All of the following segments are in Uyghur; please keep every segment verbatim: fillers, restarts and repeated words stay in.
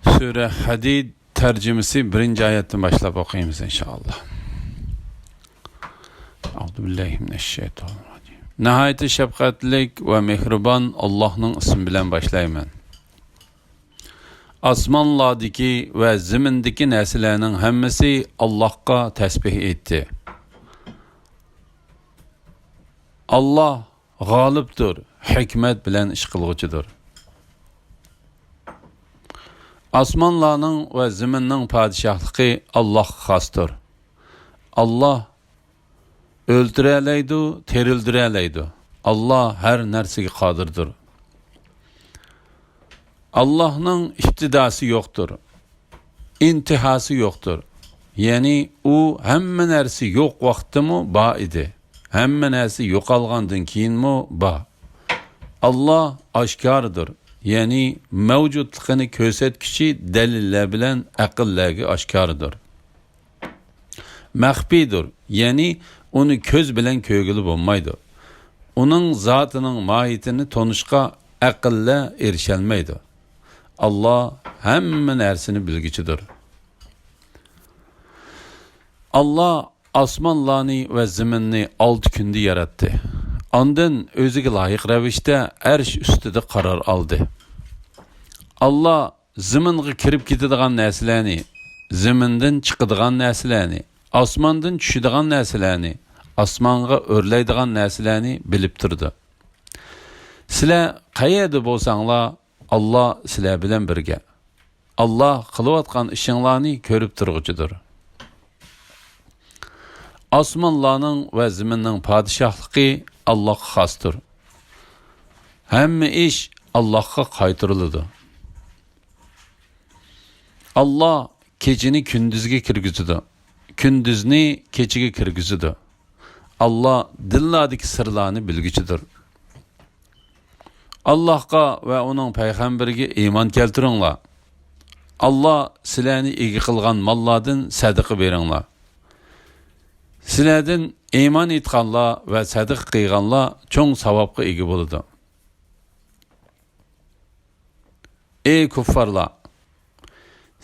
سۈرە ھەدىد تەرجىمىسى بىرىنچى ئايەتتىن باشلاپ ئوقۇيمىز، ئىنشائاللا. ئەئۇزۇ بىللاھى مىنەششەيتانىررەجىم. ناھايىتى شەپقەتلىك ۋە مېھرىبان ئاللاھنىڭ ئىسمى بىلەن باشلايمەن. ئاسمانلاردىكى ۋە زېمىندىكى نەرسىلەرنىڭ ھەممىسى ئاللاھقا تەسبىھ ئېيتتى. ئاللاھ غالىبتۇر، ھېكمەت بىلەن ئىش قىلغۇچىدۇر. ئاسمانلارنىڭ ۋە زېمىننىڭ پادىشاھلىقى ئاللاھقا خاستۇر. ئاللاھ ئۆلتۈرەلەيدۇ، تىرىلدۈرەلەيدۇ. ئاللاھ ھەر نەرسىگە قادىردۇر. ئاللاھنىڭ ئىپتىداسى يوقتۇر، ئىنتىھاسى يوقتۇر. يەنى ئۇ ھەممە نەرسە يوق ۋاقىتتىمۇ بار ئىدى، ھەممە نەرسە يوقالغاندىن كېيىنمۇ بار. ئاللاھ ئاشكارىدۇر، يەنى مەۋجۇتلۇقىنى كۆرسەتكۈچى دەلىللەر بىلەن ئەقىللەرگە ئاشكارىدۇر. مەخپىيدۇر، يەنى ئۇنى كۆز بىلەن كۆرگىلى بولمايدۇ. ئۇنىڭ زاتىنىڭ ماھىيىتىنى تونۇشقا ئەقىللەر ئېرىشەلمەيدۇ. ئاللاھ ھەممە نەرسىنى بىلگۈچىدۇر. ئاللاھ ئاسمانلارنى ۋە زېمىننى ئالتە كۈندە ياراتتى. ئاندىن ئۆزىگە لايىق رەۋىشتە ئەرش ئۈستىدە قارار ئالدى. ئاللاھ زېمىنغا كىرىپ كېتىدىغان نەرسىلەرنى، زېمىندىن چىقىدىغان نەرسىلەرنى، ئاسماندىن چۈشىدىغان نەرسىلەرنى، ئاسمانغا ئۆرلەيدىغان نەرسىلەرنى بىلىپ تۇرىدۇ. سىلەر قەيەردە بولساڭلار، ئاللاھ سىلەر بىلەن بىرگە. ئاللاھ قىلىۋاتقان ئىشىڭلارنى كۆرۈپ تۇرغۇچىدۇر. ئاسمانلارنىڭ ۋە زېمىننىڭ پادىشاھلىقى ئاللاھقا خاستۇر. ھەممە ئىش ئاللاھقا قايتۇرۇلىدۇ. ئاللاھ كېچىنى كۈندۈزگە كىرگۈزىدۇ، كۈندۈزنى كېچىگە كىرگۈزىدۇ. ئاللاھ دىللاردىكى سىرلارنى بىلگۈچىدۇر. ئاللاھقا ۋە ئۇنىڭ پەيغەمبىرىگە ئىمان كەلتۈرۈڭلار. ئاللاھ سىلەرنى ئىگە قىلغان ماللاردىن سەدىقە بېرىڭلار. سىلەردىن ئىمان ئېيتقانلار ۋە سەدىقە قىلغانلار چوڭ ساۋابقا ئىگە بولىدۇ. ئەي كۇففارلار!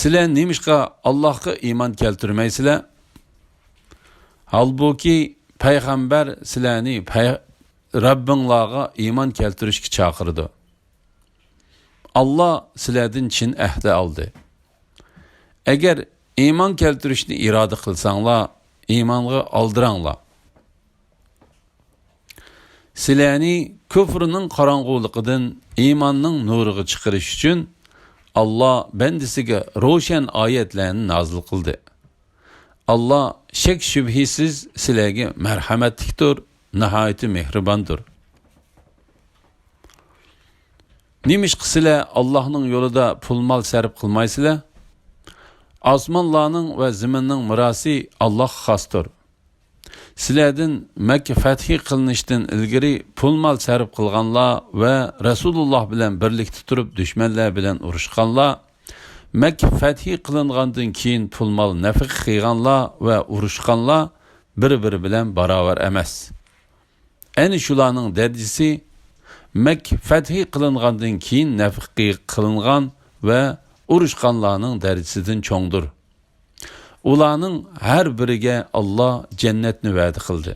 سىلەر نېمىشقا ئاللاھقا ئىمان كەلتۈرمەيسىلەر؟ ھالبۇكى، پەيغەمبەر سىلەرنى پەي-، رەببىڭلارغا ئىمان كەلتۈرۈشكە چاقىرىدۇ. ئاللاھ سىلەردىن چىن ئەھدە ئالدى. ئەگەر ئىمان كەلتۈرۈشنى ئىرادە قىلساڭلار، ئىمانغا ئالدىراڭلار. سىلەرنى كۇفرنىڭ قاراڭغۇلۇقىدىن ئىماننىڭ نۇرىغا چىقىرىش ئۈچۈن، ئاللاھ بەندىسىگە روشەن ئايەتلەرنى نازىل قىلدى. ئاللاھ شەك-شۈبھىسىز سىلەرگە مەرھەمەتلىكتۇر، ناھايىتى مېھرىباندۇر. نېمىشقا سىلەر ئاللاھنىڭ يولىدا پۇل-مال سەرپ قىلمايسىلەر؟ ئاسمانلارنىڭ ۋە زېمىننىڭ مىراسى ئاللاھقا خاستۇر. سىلەردىن مەككە فەتھى قىلىنىشتىن ئىلگىرى پۇل-مال سەرپ قىلغانلار ۋە رەسۇلۇللاھ بىلەن بىرلىكتە تۇرۇپ دۈشمەنلەر بىلەن ئۇرۇشقانلار، مەككە فەتھى قىلىنغاندىن كېيىن پۇل-مال نەپىقە قىلغانلار ۋە ئۇرۇشقانلار بىر-بىرى بىلەن باراۋەر ئەمەس. ئەنە شۇلارنىڭ دەرىجىسى مەككە فەتھى قىلىنغاندىن كېيىن نەپىقە قىلىنغان ۋە ئۇرۇشقانلارنىڭ دەرىجىسىدىن چوڭدۇر. ئۇلارنىڭ ھەر بىرىگە ئاللاھ جەننەتنى ۋەدە قىلدى.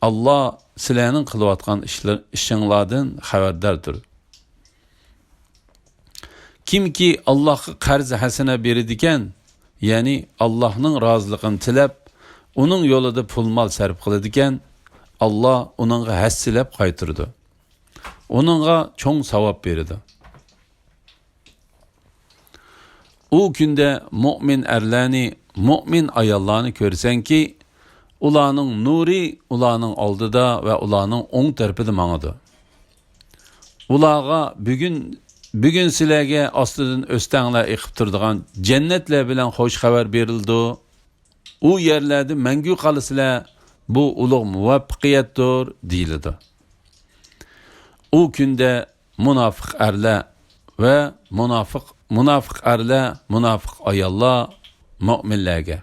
ئاللاھ سىلەرنىڭ قىلىۋاتقان ئىشلار-، ئىشىڭلاردىن خەۋەرداردۇر. كىمكى ئاللاھقا قەرز ھەسەنە بېرىدىكەن، يەنى ئاللاھنىڭ رازىلىقىنى تىلەپ، ئۇنىڭ يولىدا پۇل-مال سەرپ قىلىدىكەن، ئاللاھ ئۇنىڭغا ھەسسىلەپ قايتۇرىدۇ. ئۇنىڭغا چوڭ ساۋاب بېرىدۇ. ئۇ كۈندە مۆمىن ئەرلەرنى، مۆمىن ئاياللارنى كۆرسەڭكى، ئۇلارنىڭ نۇرى ئۇلارنىڭ ئالدىدا ۋە ئۇلارنىڭ ئوڭ تەرىپىدە ماڭىدۇ. ئۇلارغا بۈگۈن، بۈگۈن سىلەرگە ئاستىدىن ئۆستەڭلار ئېقىپ تۇرىدىغان جەننەتلەر بىلەن خۇش خەۋەر بېرىلىدۇ. ئۇ يەرلەردە مەڭگۈ قالىسىلەر، بۇ ئۇلۇغ مۇۋەپپەقىيەتتۇر، دېيىلىدۇ. ئۇ كۈندە مۇناپىق ئەرلەر ۋە مۇناپىق، مۇناپىق ئەرلەر، مۇناپىق ئاياللار مۆمىنلەرگە،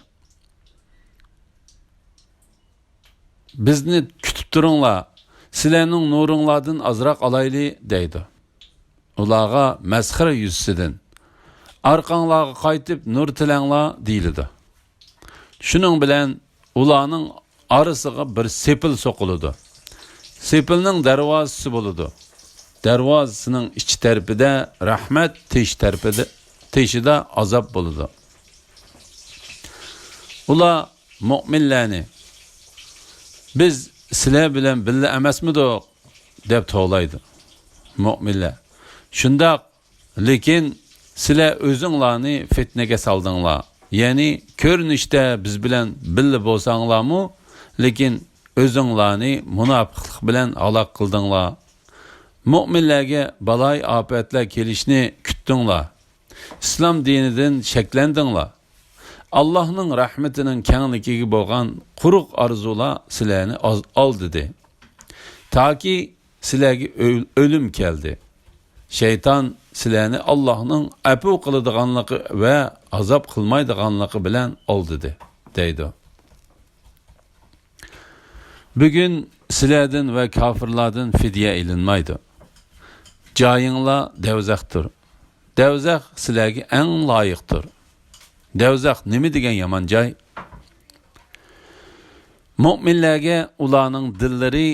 بىزنى كۈتۈپ تۇرۇڭلار، سىلەرنىڭ نۇرۇڭلاردىن ئازراق ئالايلى، دەيدۇ. ئۇلارغا مەسخىرە يۈزىسىدىن، ئارقاڭلارغا قايتىپ نۇر تىلەڭلار دېيىلىدۇ. شۇنىڭ بىلەن ئۇلارنىڭ ئارىسىغا بىر سېپىل سوقۇلىدۇ. سېپىلنىڭ دەرۋازىسى بولىدۇ. دەرۋازىسىنىڭ ئىچ تەرىپىدە رەھمەت، تىش تەرىپىدە، تېشىدا ئازاب بولىدۇ. ئۇلار مۆمىنلەرنى، «بىز سىلەر بىلەن بىللە ئەمەسمىدۇق؟» دەپ توۋلايدۇ. مۆمىنلەر، «شۇنداق، لېكىن سىلەر ئۆزۈڭلارنى فىتنىگە سالدىڭلار. يەنى كۆرۈنۈشتە بىز بىلەن بىللە بولساڭلارمۇ، لېكىن ئۆزۈڭلارنى مۇناپىقلىق بىلەن ھالاك قىلدىڭلار. مۆمىنلەرگە بالايىئاپەتلەر كېلىشىنى كۈتتۈڭلار. ئىسلام دىنىدىن شەكلەندىڭلار. ئاللاھنىڭ رەھمىتىنىڭ كەڭلىكىگە بولغان قۇرۇق ئارزۇلار سىلەرنى ئاز-، ئالدىدى. تاكى سىلەرگە ئۆل-، ئۆلۈم كەلدى. شەيتان سىلەرنى ئاللاھنىڭ ئەپۇ قىلىدىغانلىقى ۋە ئازاب قىلمايدىغانلىقى بىلەن ئالدىدى» دەيدۇ. بۈگۈن سىلەردىن ۋە كاپىرلاردىن فىدىيە ئېلىنمايدۇ. جايىڭلار دەۋزەختۇر. دەۋزەخ سىلەرگە ئەڭ لايىقتۇر. دەۋزەخ نېمە دېگەن يامان جاي! مۆمىنلەرگە ئۇلارنىڭ دىللىرى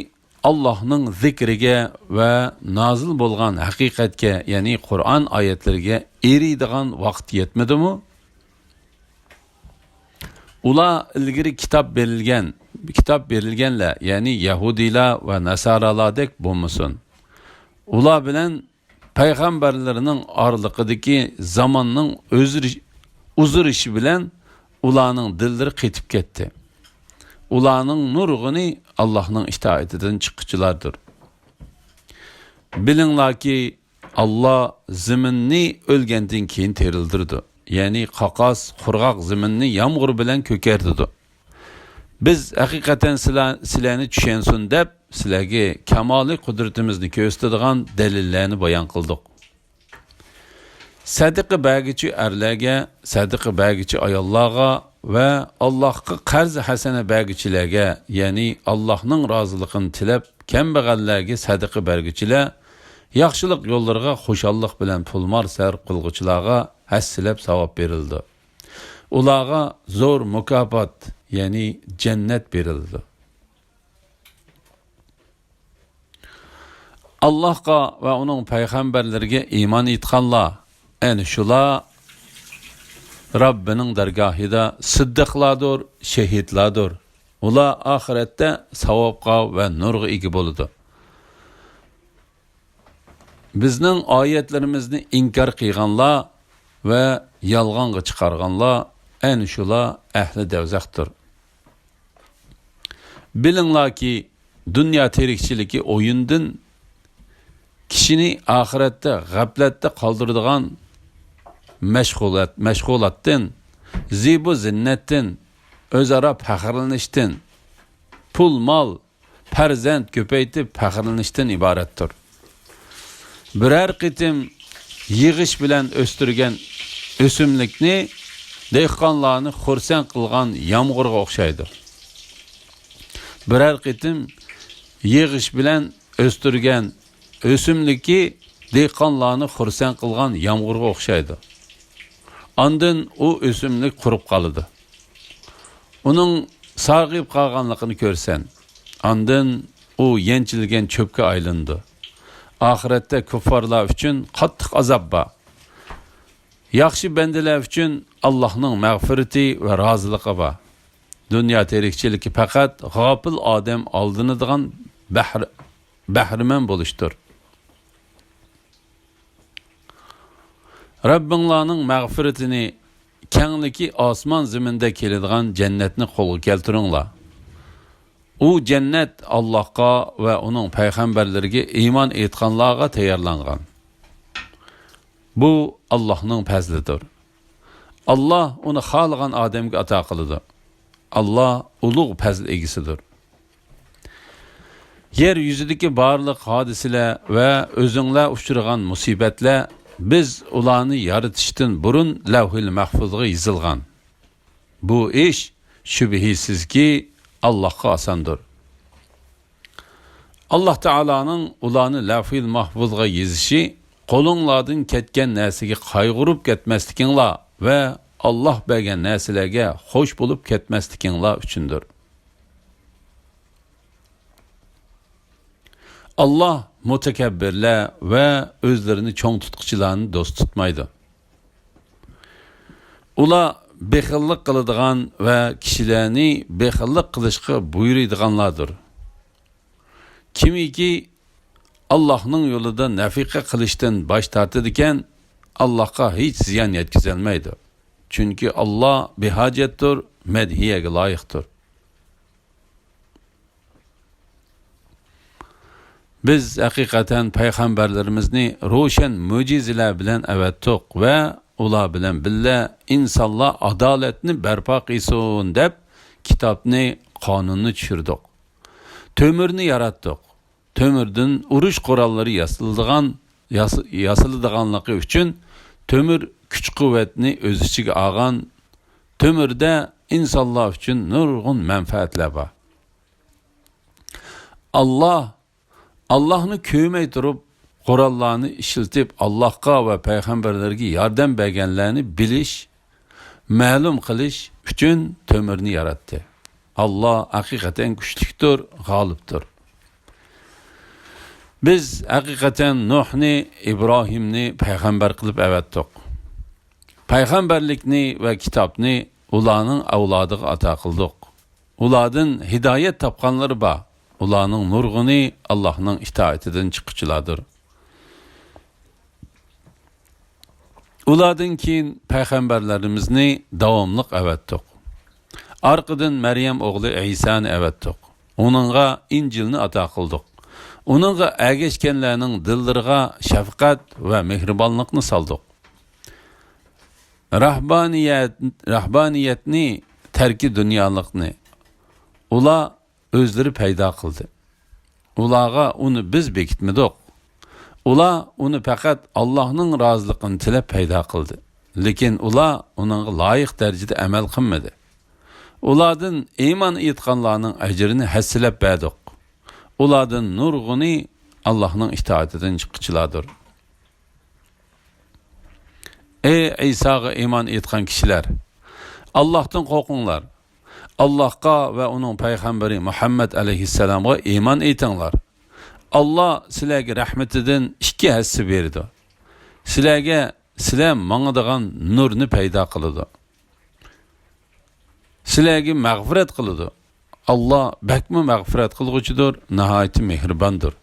ئاللاھنىڭ زىكرىگە ۋە نازىل بولغان ھەقىقەتكە، يەنى قۇرئان ئايەتلىرىگە ئېرىيدىغان ۋاقىت يەتمىدىمۇ؟ ئۇلار ئىلگىرى كىتاب بېرىلگەن، كىتاب بېرىلگەنلەر، يەنى يەھۇدىيلار ۋە ناسارالاردەك بولمىسۇن. ئۇلار بىلەن پەيغەمبەرلىرىنىڭ ئارىلىقىدىكى زاماننىڭ ئۆزىرى-، ئۇزىرىشى بىلەن ئۇلارنىڭ دىللىرى قېتىپ كەتتى. ئۇلارنىڭ نۇرغۇنى ئاللاھنىڭ ئىتائىتىدىن چىققۇچىلاردۇر. بىلىڭلاركى، ئاللا زېمىننى ئۆلگەندىن كېيىن تىرىلدۈرىدۇ. يەنى قاقاس، قۇرغاق زېمىننى يامغۇر بىلەن كۆكەرتىدۇ. بىز ھەقىقەتەن سىلە-، سىلەرنى چۈشەنسۇن دەپ، سىلەرگە كامالىي قۇدرىتىمىزنى كۆرسىتىدىغان دەلىللەرنى بايان قىلدۇق. سەدىقە بەرگۈچى ئەرلەرگە، سەدىقە بەرگۈچى ئاياللارغا ۋە ئاللاھقا قەرز ھەسەنە بەرگۈچىلەرگە، يەنى ئاللاھنىڭ رازىلىقىنى تىلەپ، كەمبەغەللەرگە سەدىقە بەرگۈچىلەر، ياخشىلىق يوللىرىغا خۇشاللىق بىلەن پۇل-مال سەرپ قىلغۇچىلارغا ھەسسىلەپ ساۋاب بېرىلىدۇ. ئۇلارغا زور مۇكاپات، يەنى جەننەت بېرىلىدۇ. ئاللاھقا ۋە ئۇنىڭ پەيغەمبەرلىرىگە ئىمان ئېيتقانلار، ئەنە شۇلار رەببىنىڭ دەرگاھىدا سىددىقلاردۇر، شېھىتلاردۇر. ئۇلار ئاخىرەتتە ساۋابقا ۋە نۇرغا ئىگە بولىدۇ. بىزنىڭ ئايەتلىرىمىزنى ئىنكار قىلغانلار ۋە يالغانغا چىقارغانلار، ئەنە شۇلار ئەھلى دەۋزەختۇر. بىلىڭلاركى، دۇنيا تىرىكچىلىكى ئويۇندىن، كىشىنى ئاخىرەتتە غەپلەتتە قالدۇرىدىغان مەشغۇلات، مەشغۇلاتتىن، زىبۇ زىننەتتىن، ئۆزئارا پەخىرلىنىشتىن، پۇل-مال، پەرزەنت كۆپەيتىپ پەخىرلىنىشتىن ئىبارەتتۇر. بىرەر قېتىم يىغىش بىلەن ئۆستۈرگەن ئۆسۈملۈكنى دېھقانلارنى خۇرسەن قىلغان يامغۇرغا ئوخشايدۇ. بىرەر قېتىم يىغىش بىلەن ئۆستۈرگەن ئۆسۈملۈكى دېھقانلارنى خۇرسەن قىلغان يامغۇرغا ئوخشايدۇ. ئاندىن ئۇ ئۆسۈملۈك قۇرۇپ قالىدۇ. ئۇنىڭ سارغىيىپ قالغانلىقىنى كۆرىسەن. ئاندىن ئۇ يەنچۈكلەنگەن چۆپكە ئايلىنىدۇ. ئاخىرەتتە كۇففارلار ئۈچۈن قاتتىق ئازاب بار. ياخشى بەندىلەر ئۈچۈن ئاللاھنىڭ مەغپىرىتى ۋە رازىلىقى بار. دۇنيا تىرىكچىلىكى پەقەت غاپىل ئادەم ئالدىنىدىغان بەھر-، بەھرىمەن بولۇشتۇر. رەببىڭلارنىڭ مەغپىرىتىنى، كەڭلىكى ئاسمان زېمىندەك كېلىدىغان جەننەتنى قولغا كەلتۈرۈڭلار. ئۇ جەننەت ئاللاھقا ۋە ئۇنىڭ پەيغەمبەرلىرىگە ئىمان ئېيتقانلارغا تەييارلانغان. بۇ ئاللاھنىڭ پەزلىدۇر. ئاللاھ ئۇنى خالىغان ئادەمگە ئاتا قىلىدۇ. ئاللاھ ئۇلۇغ پەزىل ئىگىسىدۇر. يەر يۈزىدىكى بارلىق ھادىسىلەر ۋە ئۆزۈڭلار ئۇچرىغان مۇسىبەتلەر بىز ئۇلارنى يارىتىشتىن بۇرۇن لەۋھىل مەھفۇزغا يېزىلغان. بۇ ئىش شۈبھىسىزكى ئاللاھقا ئاساندۇر. ئاللاھ تائالانىڭ ئۇلارنى لەۋھىل مەھفۇزغا يېزىشى قولۇڭلاردىن كەتكەن نەرسىگە قايغۇرۇپ كەتمەسلىكىڭلار ۋە ئاللاھ بەرگەن نەرسىلەرگە خوش بولۇپ كەتمەسلىكىڭلار ئۈچۈندۇر. ئاللاھ مۇتەكەببىرلەر ۋە ئۆزلىرىنى چوڭ تۇتقۇچىلارنى دوست تۇتمايدۇ. ئۇلار بېخىللىق قىلىدىغان ۋە كىشىلەرنى بېخىللىق قىلىشقا بۇيرۇيدىغانلاردۇر. كىمكى ئاللاھنىڭ يولىدا نەفىقە قىلىشتىن باش تارتىدىكەن، ئاللاھقا ھېچ زىيان يەتكۈزەلمەيدۇ. چۈنكى ئاللاھ بىھاجەتتۇر، مەدھىيەگە لايىقتۇر. بىز ھەقىقەتەن پەيغەمبەرلىرىمىزنى روشەن مۆجىزىلەر بىلەن ئەۋەتتۇق ۋە ئۇلار بىلەن بىللە ئىنسانلار ئادالەتنى بەرپا قىلسۇن دەپ كىتابنى، قانۇننى چۈشۈردۇق. تۆمۈرنى ياراتتۇق. تۆمۈردىن ئۇرۇش قوراللىرى ياسىلىدىغان، ياس-، ياسىلىدىغانلىقى ئۈچۈن تۆمۈر كۈچ-قۇۋۋەتنى ئۆز ئىچىگە ئالغان. تۆمۈردە ئىنسانلار ئۈچۈن نۇرغۇن مەنپەئەتلەر بار. ئاللاھ، ئاللاھنى كۆرمەي تۇرۇپ، قوراللارنى ئىشلىتىپ، ئاللاھقا ۋە پەيغەمبەرلەرگە ياردەم بەرگەنلەرنى بىلىش، مەلۇم قىلىش ئۈچۈن تۆمۈرنى ياراتتى. ئاللاھ ھەقىقەتەن كۈچلۈكتۇر، غالىبتۇر. بىز ھەقىقەتەن نۇھنى، ئىبراھىمنى پەيغەمبەر قىلىپ ئەۋەتتۇق. پەيغەمبەرلىكنى ۋە كىتابنى ئۇلارنىڭ ئەۋلادىغا ئاتا قىلدۇق. ئۇلاردىن ھىدايەت تاپقانلىرى بار. ئۇلارنىڭ نۇرغۇنى ئاللاھنىڭ ئىتائىتىدىن چىققۇچىلاردۇر. ئۇلاردىن كېيىن پەيغەمبەرلىرىمىزنى داۋاملىق ئەۋەتتۇق. ئارقىدىن مەريەم ئوغلى ئەيسانى ئەۋەتتۇق. ئۇنىڭغا ئىنجىلنى ئاتا قىلدۇق. ئۇنىڭغا ئەگەشكەنلەرنىڭ دىللىرىغا شەپقەت ۋە مېھرىبانلىقنى سالدۇق. راھبانىيەت، راھبانىيەتنى، تەركى دۇنيالىقنى ئۇلار ئۆزلىرى پەيدا قىلدى. ئۇلارغا ئۇنى بىز بېكىتمىدۇق. ئۇلار ئۇنى پەقەت ئاللاھنىڭ رازىلىقىنى تىلەپ پەيدا قىلدى. لېكىن ئۇلار ئۇنىڭغا لايىق دەرىجىدە ئەمەل قىلمىدى. ئۇلاردىن ئىمان ئېيتقانلارنىڭ ئەجرىنى ھەسسىلەپ بەردۇق. ئۇلاردىن نۇرغۇنى ئاللاھنىڭ ئىتائىتىدىن چىققۇچىلاردۇر. ئەي ئەيساغا ئىمان ئېيتقان كىشىلەر! ئاللاھتىن قورقۇڭلار. ئاللاھقا ۋە ئۇنىڭ پەيغەمبىرى مۇھەممەد ئەلەيھىسسالامغا ئىمان ئېيتىڭلار. ئاللاھ سىلەرگە رەھمىتىدىن ئىككى ھەسسە بېرىدۇ. سىلەرگە سىلەر ماڭىدىغان نۇرنى پەيدا قىلىدۇ. سىلەرگە مەغپىرەت قىلىدۇ. ئاللاھ بەكمۇ مەغپىرەت قىلغۇچىدۇر، ناھايىتى مېھرىباندۇر.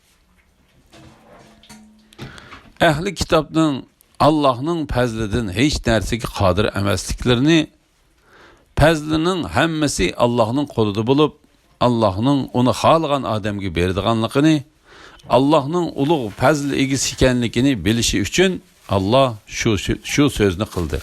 ئەھلى كىتابنىڭ ئاللاھنىڭ پەزلىدىن ھېچ نەرسىگە قادىر ئەمەسلىكلىرىنى، پەزلىنىڭ ھەممىسى ئاللاھنىڭ قولىدا بولۇپ، ئاللاھنىڭ ئۇنى خالىغان ئادەمگە بېرىدىغانلىقىنى، ئاللاھنىڭ ئۇلۇغ پەزىل ئىگىسى ئىكەنلىكىنى بىلىشى ئۈچۈن ئاللاھ شۇ، شۇ سۆزنى قىلدى.